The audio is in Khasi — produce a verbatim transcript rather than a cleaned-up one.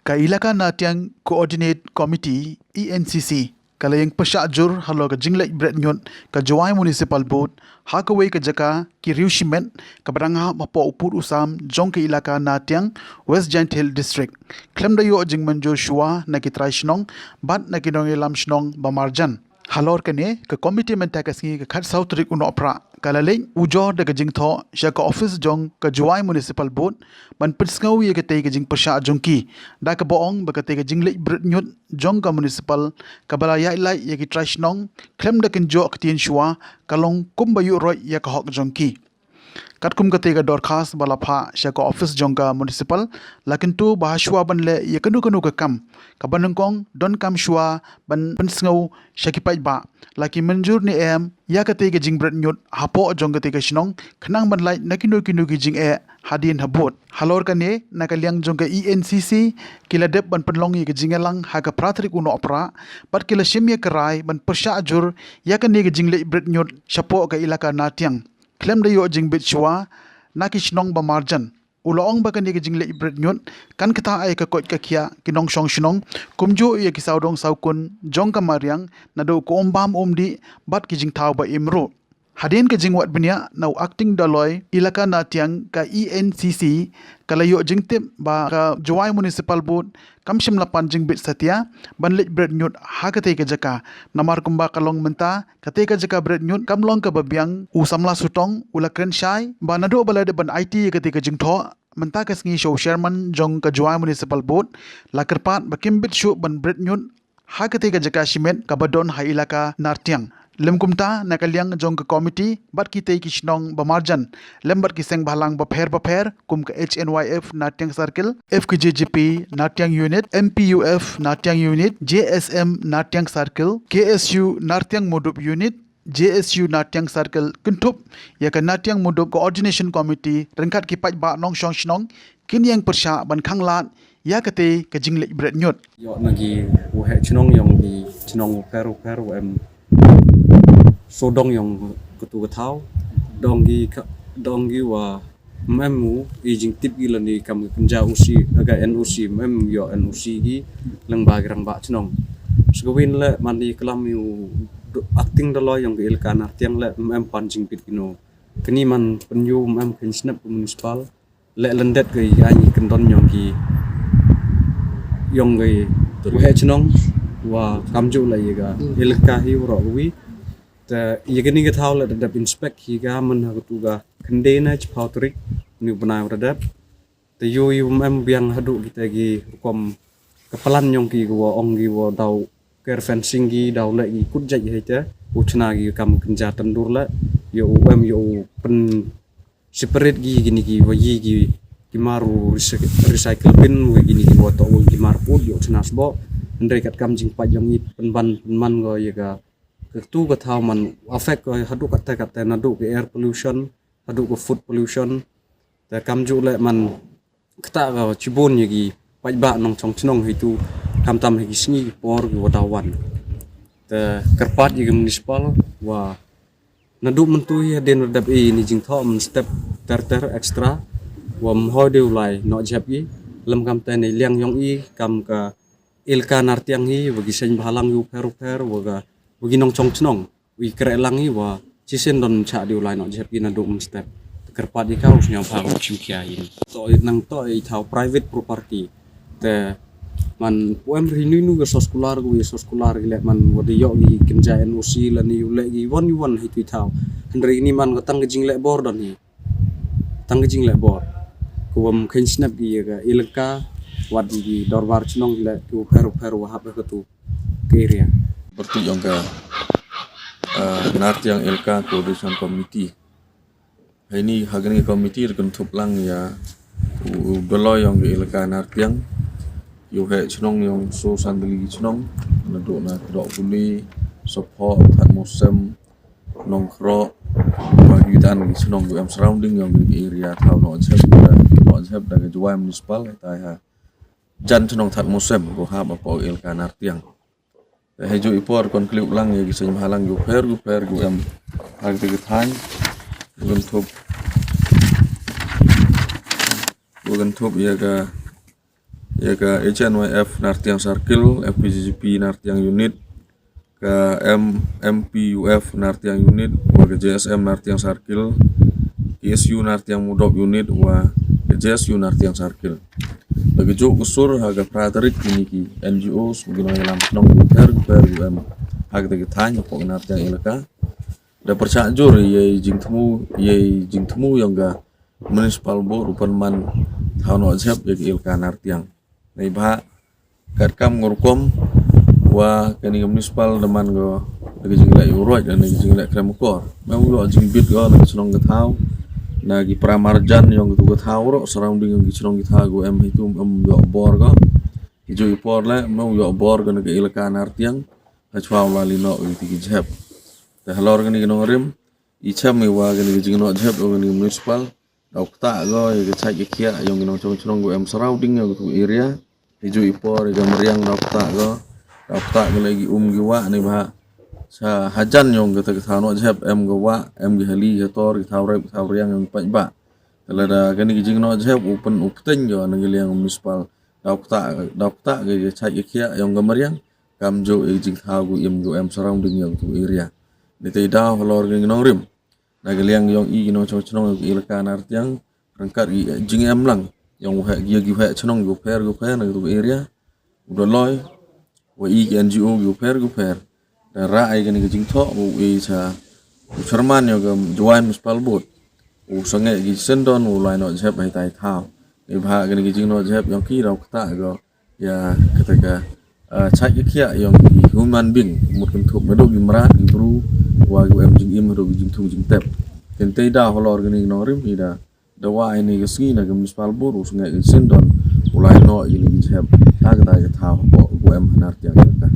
Ka Elaka Nartiang Coordinate Committee, E N C C, ka la ïeng pyrshah jur halor ka jingleit bret ñiut ka Jowai Municipal Board ha kawei ka jaka ki riew shimet kaba dang hap hapoh u pud u sam jong ka Elaka Nartiang, West Jaintia Hills District, khlem da ïoh jingmynjur shuwa na ki trai shnong bad na ki nongïalam shnong ba marjan. Halor kane, ka komiti mynta ka sngi ka khatsaw tarik u Nohprah ka la leit ujor da ka jingthoh sha ka ophis jong ka Jowai Municipal Board ban pynsngew ïa katei ka jingpyrshah jong ki, da kaba ong ba katei ka jingleit bret ñiut jong ka municipal kaba la ïaid lait ïa ki trai shnong khlem da kynjoh ktien shuwa ka long kumba ïuh roit ïa ka hok jong ki. Katkum katei ka dorkhas ba la phah sha ka ophis jong ka municipal, la kyntu ba ha shuwa ban leh ïa kano kano ka kam kaba nyngkong, donkam shuwa ban pynsngew sha ki paidbah la ki mynjur ne em ïa katei ka jingbret ñiut hapoh jong katei ka shnong, khnang ban lait na kino kino ki jingeh hadien habud. Halor kane, na ka liang jong ka E N C C, ki la dep ban pynlong ïa ka jingïalang ha ka phra tarik u Nohprah bad ki la shim ïa ka rai ban pyrshah jur ïa kane ka jingleit bret ñiut shapoh ka Elaka Nartiang khlem da ïoh jingbit shuwa na ki shnong ba marjan. U la ong ba kane ka jingleit bret ñiut kan ktah ïa ka koit ka khiah ki nongshong shnong, kumjuh ïa ki sawdong sawkun jong ka mariang, naduh ka umbam umdih bad ki jingthaw ba im ruh. Hadien ka jingwad bniah na u Acting Dolloi Elaka Nartiang ka E N C C, ka la ïoh jingtip ba ka Jowai Municipal Board kam shym la pan jingbit satia ban leit bret ñiut ha katei ka jaka. Namar kumba ka long mynta, katei ka jaka bret ñiut kam long kaba biang. U samla Sutong u la kren shai ba naduh ba la dep ban aiti ïa katei ka jingthoh mynta ka sngi sha u chairman jong ka Jowai Municipal Board, la kyrpad ba kim bit shuh ban bret ñiut ha katei ka jaka shimet kaba don ha Elaka Nartiang. Lym kumta, na ka liang jong ka komiti bad kitei ki shnong ba marjan lem bad ki seng bhalang bapher bapher kum ka H N Y F Nartiang Circle, F K J G P Nartiang Unit, M P U F Nartiang Unit, J S M Nartiang Circle, K S U Nartiang Mudup Unit, J S U Nartiang Circle kynthup ïa ka Nartiang Mudup Coordination Committee ryngkat ki paidbah nongshong shnong kin ïeng pyrshah ban khanglad ïa katei ka jingleit bret ñiut. Ïoh na ki waheh chnong yong ki chnong wapher wapher wa em sawdong yong katu ka thaw. Dong ki ka, dong ki wa mem u i jingtip ki lani kam ka kynja O C, ka N O C, mem ïoh N O C ki lang ba ki rangbah chnong. Sa kawin le man i klam u Acting Dolloi yong ka Elaka Nartiang le mem pan jingbit kino. Kani man pynïoh mem kyn snep ka municipal. Le lyndet ka i ai kyndon yong ki, yong ka i waheh chnong wa kamjuh la i ka Elaka hi u roh wi. Te ïa kani ka thaw la da dep inspect hi ka man ha katu ka khyndai na chiphaw tarik ni u bnai wa da dep. Te ïoh ïoh mem biang haduh kita ki rukom ka plan yong ki ka wa ong ki wa daw ker fencing ki daw leh ki kut jait hi te u chna ki kam kynja tandur le ïoh u em ïoh u pyn separate ki kini ki wa yi ki ki mar u recy-, recycle bin wa kini ki wa to wa ki mar put ïoh u chna sboh. Hynrei kat kam jingpait yong i pynban pynman ko ïa ka katu ka thaw man affect ko haduh katte katte naduh ka air pollution haduh ka food pollution. Te kamjuh le man kata ka chibun ïa ki paidbah nongshong chnong hi tu, khamtam ha ki sngi ki por ki wa daw wan. Te kyrpad ïa ka municipal wa naduh myntu hi hadien wa dep i ni jingthoh mynstep ter ter extra wa mhoi de u lai noh jep i lem kam te ne liang yong i kam ka Elaka Nartiang hi wa ki seng bhalang yu pher pher wa ka wa ki nongshong chnong. Wi kreh lang i wa chisien don chah di u lai noh jep ki naduh mynstep. Te kyrpad i ka u sñiaw bha u chim kia i. To i nang to i thaw private property. Te man u em ri nu nu ka sos kular ku i sos kular ki leh man wa di ïoh ki kynja N O C lani u leh ki wan wan hi tu i thaw. Hynrei ni man ka tang ka jingleh bor don hi. Tang ka jingleh bor. Ku wam khein snep ki ïa ka Elaka wat ki dorbar chnong leh ki u pher u pher wa hap ha ka tu ka area. Bertu yong ka uh, Nartiang Elaka Coordination Committee. Haini hagani committee da kynthup lang ïa u, u Dolloi yong ka Elaka Nartiang. Yu he chnong yong so sandali chnong naduh na Kdok Buni, Sopho, That Mosem, Nongkrok, wa ki dan ki chnong ku em surrounding yong ki area thaw noh jep da, noh jep da ka Jowai Municipal tai ha jan chnong That Mosem ku hap hapoh Elaka Nartiang. Te ha ju i por kon kliu lang ïa ki seng bhalang ku pher ku pher ku em ha ki thain ku kynthup ku kynthup ïa ka Ïa ka H N Y F Nartiang Circle, F P G G P Nartiang Unit, ka M-, M P U F Nartiang Unit, wa ka J S M Nartiang Circle, K S U Nartiang Mudop Unit, wa ka J S U Nartiang Circle. Da ka juh ka sur ha ka phra tarik kine ki N G Os, ki nongïalam shnong ki pher ki pher ki em ha kata ka thaiñ hapoh Nartiang Elaka, da pyrshah jur ïa i jingthmu, ïa i jingthmu ïong ka Municipal Board u pynman thaw noh jhep ïa ka Elaka Nartiang. Neibhah katkam nga rukom, wa kane ka municipal da man ko da ka jingleh ïuh roit, da ka jingleh krem kor. Mem ïoh jingbit ko na ka shnong ka thaw, na ki para marjan ïong katu ka thaw ruh, surrounding ïong ki shnong ki thaw ko em hitu em ïoh bor ko. Ki juh i por leh mem ïoh bor ko na ka Elaka Nartiang, ha chwa u la lino ïa ki jhep. Te halor kane ka nongrim, i chem i wa kane ka jingnoh jhep ïong kane ka municipal, da u ktah ko ïa ka chait ka khiah ïong ki nongchong chnong ko em surrounding ïong katu area. Hi juh i por ïa ka mariang da u ktah ko, da u ktah ko leh ki um ki wah neibhah sa hajan ïong kata ka thaw noh jhep em ka wah, em ki hali ki hator, ki thaw rep, ki thaw riang ïong ki paidbah. Te lada kane ka jingnoh jhep u pyn u pteng ko na ka liang municipal, da u ktah, da u ktah ko ïa ka chait ka khiah ïong ka mariang, kam juh ïa ka jingthaw ko im ko em surrounding ïong katu area. Ni te i daw halor kane ka nongrim, na ka liang ïong i ki nongchong chnong ïong ka Elaka Nartiang, ryngkat ki jingem lang ïong u heh, ïa ki heh chnong ki pher ki pher na katu area, u da loi wa i ki N G O ki pher ki pher, da rah ïa kane ka jingthoh u i cha u chairman ïong ka Jowai Municipal Board, u sangeh ki syndon u lai noh jhep ha itai thaw. Neibhah kane ka jingnoh jhep ïong ki da u ktah ko ïa kata ka, ah, chait ka khiah ïong ki human being, mut kynthup naduh ki mrad, ki bru, wa ki em jingim haduh ki jingthung jingtep. Te i daw halor kane ka nongrim i da dawa ïa kane ka sngi na ka Municipal Board u sangeh ki syndon u lai noh ïa kane ka jhep ha kata ka thaw hapoh ko em ha Nartiang Elaka.